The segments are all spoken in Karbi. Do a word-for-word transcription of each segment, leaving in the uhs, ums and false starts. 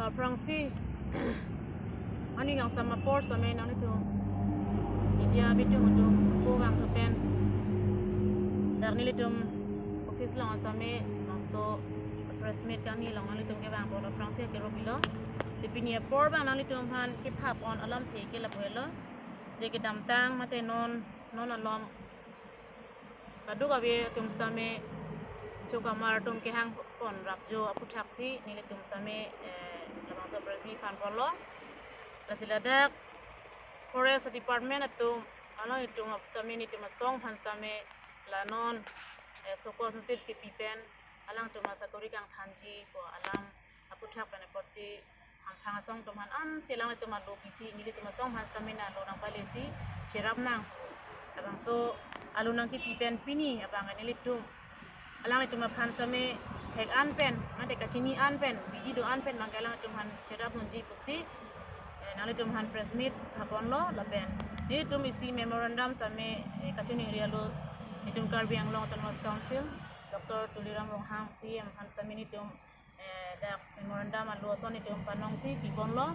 Aphrangsi aning kangsam apor sitame nanglitum media bidung atum ko vang thupen dak nelitum office along sitame laso press meet kangni along nanglitum kevang apot aphrangsi akero pilo. Te pini apor abang nanglitum aphan kephap-on alamthe ke lapu helo. Je kedamtang mate non, non alom kadokave atum sitame chokamar atum kehang pon rapjo aphuthaksi nelitum sitame, eh, labangso press meet phan ponlo. Lasi ladak Forest Department atum, alanglitum sitame nelitum asong aphan sitame la non, eh, show cause notice kepi pen alangtum asakori kangthanji pu alam aputhak pen apotsi hamphang asong atum aphan ansi alanglitum alo pisi nelitum asong aphan sitame nalo nangpalesi cherap nang. Labangso alo nangkepi pen pini abang nelitum alanglitum aphan sitame thek-an pen mate kachini-an pen bidi do-an pen abangke alanglitum aphan cherap nangji pusi, eh, nanglitum aphan press meet phap ponlo lapen nelitum isi memorandum sitame, eh, kachiningri alo nelitum Karbi Anglong Autonomous Council Doctor Tuliram Ronghang C E M aphan sitame nelitum, eh, dak memorandum alo ason nelitum panongsi pi ponlo.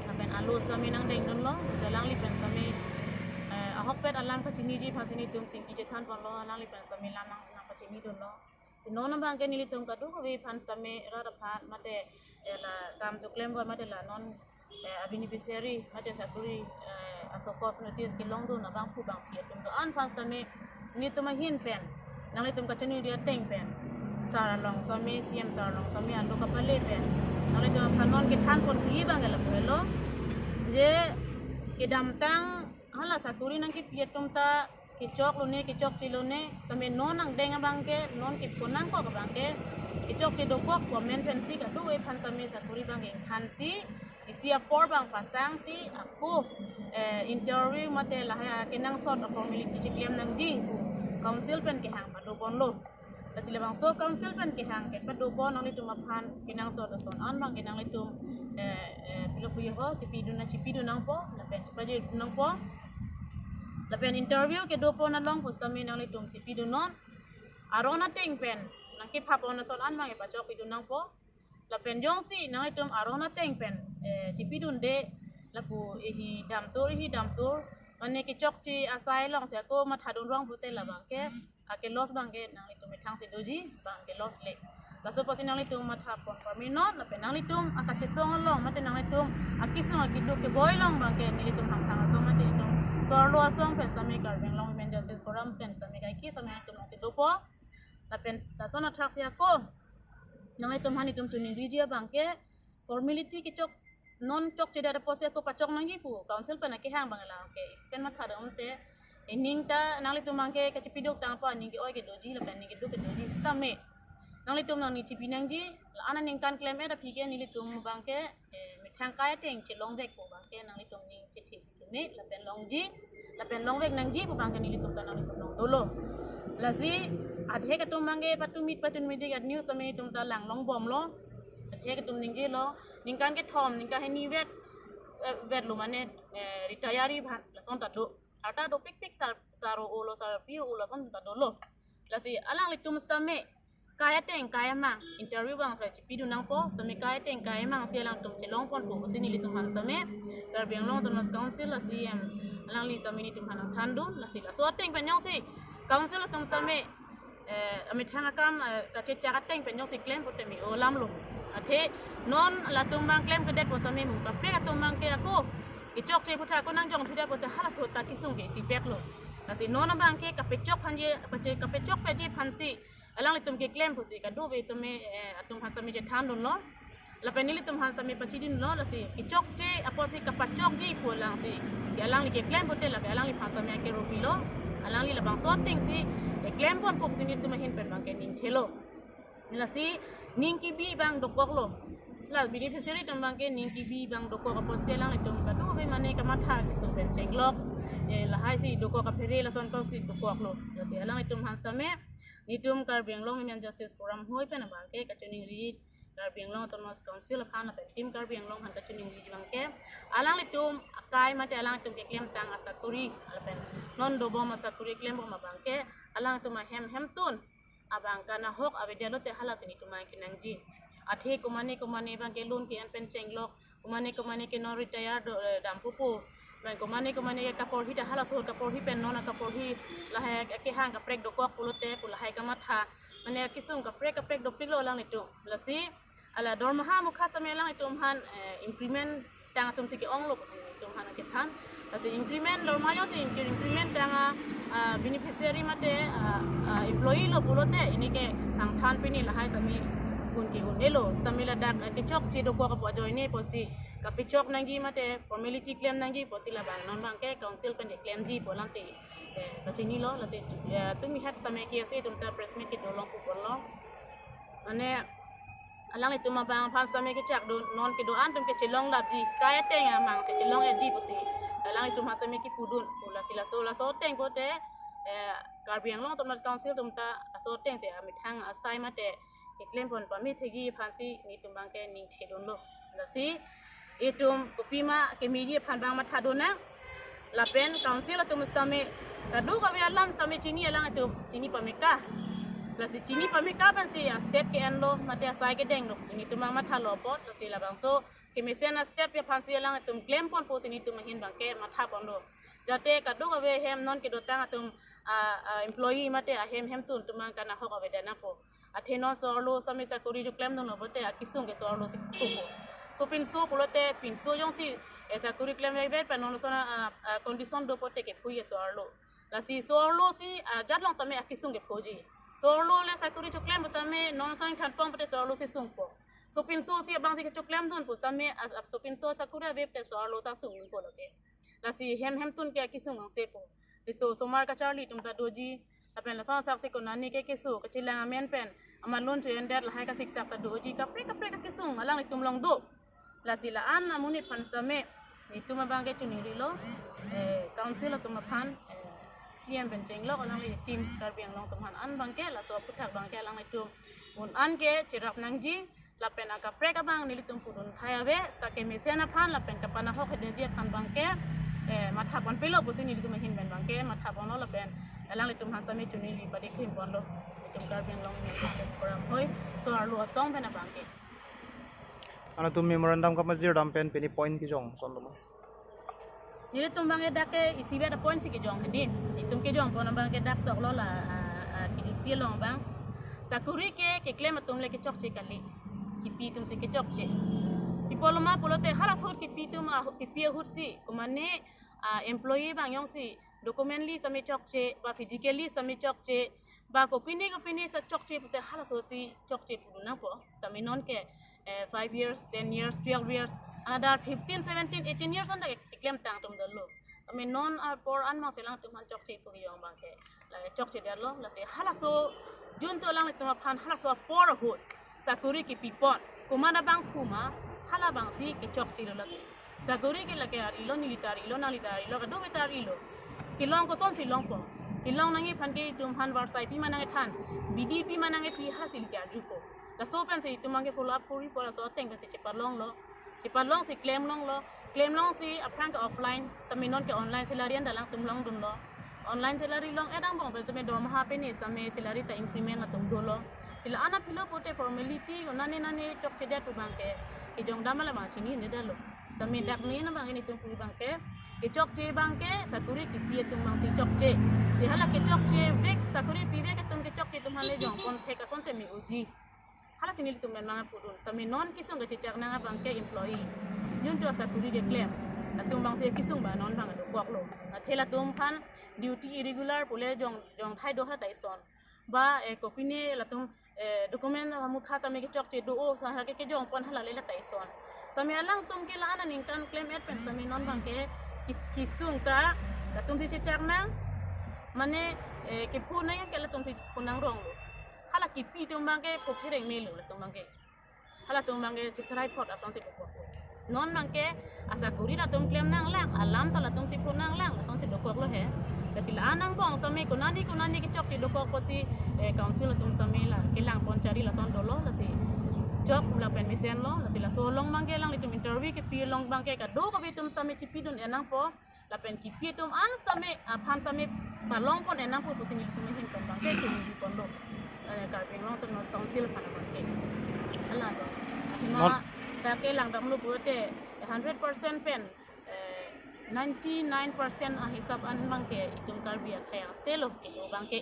Lapen alo sitame nangdengdunlo, alangli pen sitame, eh, ahokpet alam kachiniji aphansi nelitum chingki chethan ponlo, alangli pen sitame lam nang, nangpachinidunlo. Si non abangke nelitum kadokave aphan sitame rat aphan mate, eh, la kam choklem vo mate la non, eh, a beneficiary mate sakori, eh, a show cause notice kelongdun abangphu bangphi atum do-an aphan sitame nelitum ahin pen nanglitum kachiningri ateng pen sar along sitame, C E M sar along sitame alo kapale pen nanglitum aphan non kethan ponji abangke lapu helo. Je kedamtang hala sakori nangkepi atum ta kechok lone, kechokche lone, sitame non nangdeng abangke, non kephonangkok abangke kechokche dokok, government pensi kadokave aphan sitame sakori abangke ingthansi isi apor abang pasangsi ako, eh, interview mate lahai akenangsot a formality cheklem nangji pu council pen kehang pado ponlo. Lasi labangso council pen kehang kepado pon nanglitum aphan kenangsot ason an abangke nanglitum, eh, eh, pilo puyo ho, chepidun na chepidun nangpo, lapen chepajir nangpo. Lapen interview kedo pon along pusitame nanglitum chepidun non. Aron ateng pen nangkephap-on ason an abangke pachokpidun nangpo. Lapen jongsi nanglitum aron ateng pen, eh, chepidunde lapu ehi damtur, ehi damtur, mane kechokche asai alongsi ako mathadun rong pute labangke ake loss abangke nanglitum methangsi doji abangke loss le. Laso apotsi nanglitum matha pon pame non, lapen nanglitum akachesong along mate nanglitum akesung akeduk keboi along abangke nelitum hamphang asong mate nelitum so-arlo asong pen sitame Karbi Anglong Women Justice Forum pen sitame kaike sitame nanglitum si dopo. Lapen lason athaksi ako nanglitum aphan nelitum chiningriji abangke formality kechok non chokchedet apotsi ako pachok nangji pu council pen akehang abang la ke isi pen mathadun te. Ening ta nanglitum abangke kachepiduk tangpo, aning ke-oi kedoji lapen aning keduk kedoji sitame nanglitum nangning chepi nangji. La-an aningkan klem-et aphi ke nelitum abangke, eh, methang kai ateng chelongvek pu abangke nanglitum ning chethe si keme lapen longji, lapen longvek nangji pu abangke nelitum ta nanglitum along dolo. Lasi adhek atum abangke patumit patumit dik at news tame nelitum ta langlongbomlo. Adhek atum ningjelo, ningkan kethom, ningkan hini vet, eh, vetlo mane, eh, retiree aphan lason ta do. Arta dopikpik sar, sar o-olo, sarpi o-olo lason ta dolo. Lasi alanglitum sitame kai ateng kai amang interview abang sitame chepidun nangpo, sitame kai ateng kai amangsi alangtum chelong ponpo pusi nelitum aphan sitame Karbi Anglong Autonomous Council a C E M alangli sitame nelitum aphan nangthandun. Lasi laso ateng pen jongsi council atum sitame, eh, amethang akam, eh, kachechak ateng pen jongsi klem pute me-o alamlo. Athe non latum abang klemkledet pute me mung kaprek atum abangke ako kechokche pute ako nangjong thudet pute halaso ta kesung ke isipetlo. Lasi non abangke kapechok aphanji, kapache-, kapechokpetji aphansi alanglitum keklem pusi kadokave atum, eh, atum aphan sitame chethandunlo. Lapen nelitum aphan sitame pachidinlo, lasi kechokche apotsi kapachokji pu alangsi ke alangli keklem pute lake alangliphan sitame akero pilo. Alangli labangso atengsi keklem ponpo pusi nelitum ahin pen abangke ning thelo. Lasi ning kebi abang dokoklo. La beneficiary atum abangke ning kebi abang dokok apotsi alanglitum kadokave mane kamatha kesung pen chenglok, eh, lahaisi dokok, kaphere lason kosi dokoklo. Lasi alanglitum aphan sitame nelitum Karbi Anglong Women Justice Forum hoi pen abangke kachiningri, Karbi Anglong Autonomous Council aphan lapen Team Karbi Anglong aphan kachiningri abangke alanglitum akai mate alanglitum keklemtang asakori lapen non dobom asakori klembom abangke alanglitum ahem hemtun abang kanahok avedetlo te halasi nelitum abang kenangji. Athe komane komane abangke loan ke-en pen chenglok, komane komane ke non retire do, eh, dam pupu. Lapen komane komane ke kaporhi ta halaso kaporhi pen non akaporhi lahai kehang kaprek dokok pulote pu lahai kamatha. Mane kesung kaprek kaprek dopiklo alanglitum. Lasi ala dormaha mukha sitame alanglitum aphan, eh, increment tang atum si ke-onglo pusi nelitum aphan kethan. Lasi increment dormaha jongsi incre-, increment tang a, a, beneficiary mate, a, a, employee lo pulote pini ke tangthan pini lahai sitame kun ke-un-elo. Sitame ladak, eh, kechokche dokok apo ajoine pusi kapechok nangji mate formality klem nangji pusi labang non abangke council pen klemji pu alam si, eh, kachinilo. Lasi, eh, tumi hat sitame K S A atum ta press meet kedo long puponlo. Mane alanglitum abang aphan sitame kechak do, non kedo-an atum ke chelong lapji, kai ateng amang si chelong etji pusi alanglitum aphan sitame kipudun pu. Lasi laso, laso ateng pote, eh, Karbi Anglong Autonomous Council atum ta laso ateng si amethang asai mate keklem pon pame thekji aphan si nelitum abangke ning thedunlo. Lasi itum kopima kemeji aphan abang mathadun nang. Lapen council atum sitame kadokave alam sitame chini alanglitum chini pameka. Lasi chini pameka pensi a-step ke-enlo mate asai kedenglo, nelitum abang mathalo apot. Lasi labangso kemesen a-step aphan si alanglitum klem pon pusi nelitum ahin abangke matha ponlo. Jate kadokave hem non kedotang atum, a, a, employee mate ahem hemtun atum abang kanahok avedet nangpo. Athe non so-arlo sitame sakori choklemdunlo pote akesung ke so-arlo si thupo. Sopinso pulote pinso jongsi, eh, sakori klemvek pen non so-arlo, ah, ah, condition do pote kephui so-arlo. Lasi so-arlo si, ah, ajat along tame akesung kephoji. So-arlo le sakori choklem pu tame non sang thanpong pote so-arlo si sungpo. Sopinso si abang si kechoklemdun pu tame, ah, ah, sopinso sakori ave pote so-arlo ta sungdunpo lake. Lasi hem hemtun ke akesung angsepo. Laso osomar kacharli atum ta doji. Lapen lason asaksi konane ke keso kachelang amen pen amat loan cho-endet lahai kasiksak ta doji, kaprek kaprek akesung alanglitum along do. Lasi la-an amonit aphan sitame nelitum abangke choningrilo, eh, council atum aphan, eh, C M pen chenglok alangli team Karbi Anglong atum aphan an abangke laso aphuthak abangke alanglitum un-an ke cherap nangji. Lapen akaprek abang nelitum pudun thai ave, seta kemesen aphan lapen kapanahok hedetji aphan abangke, eh, matha ponpelo pusi nelitum ahin pen abangke matha ponlo lapen alanglitum aphan sitame chunili padi krim ponlo. Nelitum Karbi Anglong Women Leaders Forum ahoi, so-arlo asong pen abangke. Anatum memorandum kapajir dam pen pini point kejong ason lo ma? Nelitum abangke dak ke isivet a-point si kejong hedi. Itum kejong pon abangke dak toklo la, ah, ah, kejutsi along abang. Sakori ke keklem atum le kechokche kali. Kipi atum si kechokche. Pi apot lo ma pulote halaso ahut kipi atum, ah, kipi ahut si komane, ah, employee abang jongsi documentally sitame chokche, ba physically sitame chokche, ba kopine kopine si chokche pute halaso si chokche pudun nangpo. Sitame non ke, eh, five years, ten years, twelve years, another fifteen, seventeen, eighteen years anta keklemtang atum dolo. Tame non apor an abang si alangtum aphan chokche pu kejong abangke la chokchedetlo. Lasi halaso junto alanglitum aphan halaso apor ahut sakori kipi pon komat abang kuma hala abang si kechokchelo lake. Sakori ke lake ar-ilo, neli ta ar-ilo, nangli ta ar-ilo, kadokave ta ar-ilo. Kelong kosonsi longpo? Kelong nangji aphan ke itum aphan varsai pima nangkethan, bidi pima nangkepi, halasi lake arjupo. Laso pensi itum abangke follow up kori pu laso ateng pensi chepalonglo. Chepalongsi klemlonglo. Klemlongsi aphrang ke offline, sitame non ke online salary anta alangtum longdunlo. Online salary long-et angbong pen sitame dormaha pini sitame salary ta increment atum dolo. Si la-an aphi lo pote formality konane nane chokchedet pu abangke kejong dam alam abang chinidetlo. Sitame dak main abangke nelitum pu abangke kechokche abangke sakori kipi atum abang si chokche. Si hala kechokchevek, sakori pivek atum kechokche atum aphan le jong pon thek ason tame unji. Halasi nelitum pen abang pudun, sitame non kesung kachechak nang abangke employee. Junto asakori keklem atum abang si kesung ba non abang dokoklo. Athe latum aphan duty irregular pule jong, jong thai do ha ta ison. Ba, eh, kopine latum, eh, document amukha tame kechokche do-o, sa ha ke kejong pon hala le la ta ison. Tame alangtum ke la-an aningkan klem-et pen tame non abangke ki-, kesung ta latum si chechak nang, mane, eh, kepho nang ke latum si pho nangronglo. Hala kipi atum abangke pho phereng melo latum abangke. Halatum abangke cheserai phot asonsi dokok. Non abangke asakori latum klem nanglang, alam ta latum si pho nanglang, asonsi dokoklo he. Lasi la-an angbong sitame konane konane kechokche dokok pusi, eh, council atum sitame la kelang pon chari lason dolo, lasi chok lapen mesenlo. Lasi laso along abangke alanglitum interview kepi along abangke kadokave atum sitame chepidun-et nangpo. Lapen kipi atum an sitame, aphan sitame palong pon-et nangpo pusi nelitum ahin pen abangke chunili ponlo. Eh, Karbi Anglong Autonomous Council aphan abangke. Hala to. Non- Athema dak ke langdamlo pulote hundred percent pen, eh, ninety-nine percent ahisap an abangke itum Karbi akhei angse lo kedo abangke.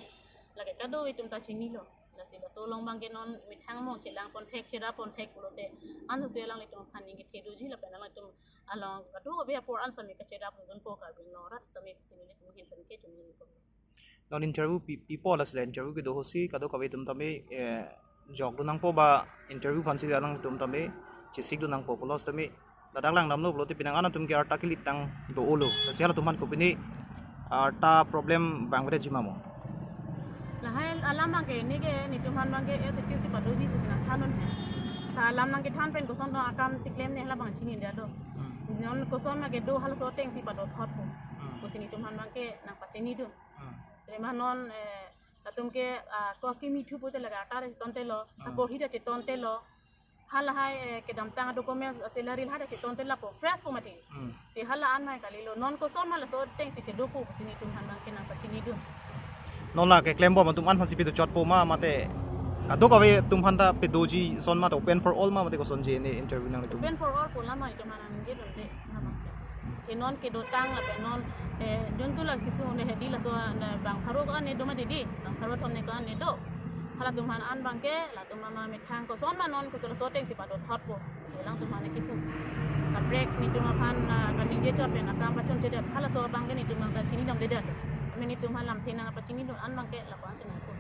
Lake kado itum ta chinilo. Lasi laso along abangke non methang mo chelang ponthek, chera ponthek pulote, ansi alanglitum aphan ningke thedoji lapen alanglitum along kadokave apor an sami kachera pudunpo Karbi Anglong arat sitame pusi nelitum ahin pen ke chuningko. Non interview pi, pipo, lasi la interview kedo ahutsi kadokave atum tame, eh, jokdun nangpo ba interview aphansi alangtum tame chesikdun nangpo pulo sitame ladak langdamlo pulote penang an atum ke arta kelitang do-olo. Lasi halatum aphan kopine arta problem vangvedetji ma mo? Lahai alam abangke neke netum aphan abangke S H G si padoji pusi nangthannon he. Ta alam nangkethan pen koson do akam chiklemne hala abang chinidetlo. Hmm. Non koson ma kedo halaso atengsi padothotpo. Hmm. Pusi netum aphan abangke nangpachinidun. Hmm. Rema non, eh, atum ke, ah, ko kimi thu pute laga ta re chetontelo, Hmm. kaporhi ta chetontelo. Halahai, eh, kedamtang documents, ah, salary lahai ta chetontelapo, fresh po mati. Hmm. Si hala an mai kalilo, non koson ma laso atengsi chedopo pusi netum aphan abangke nangpachinidun. Non la keklempo ma atum an aphansi pedochotpo ma mate kadokave atum aphan ta pedoji ason ma ta open for all ma mate kosonji ne interview nanglitum? Open for all pu alam ma itum aphan ningjedunde, hala abangke. Ke non kedotang lapen non, eh, juntu la kesung de hedi laso, eh, bang pharo ko-an ne do mati di, bang pharo thom ne ko-an ne do. Halatum aphan an abangke, latum ama methang koson ma non koson laso atengsi padothotpo. Si alangtum aphan kipu. Kaprek netum aphan, ah, kaningje chot pen akam pachunchedet, halaso abangke netum aphan ta chinidamdedet. Amen netum aphan lamthe nangpachinidun an abangke lapu-ansi nangpu.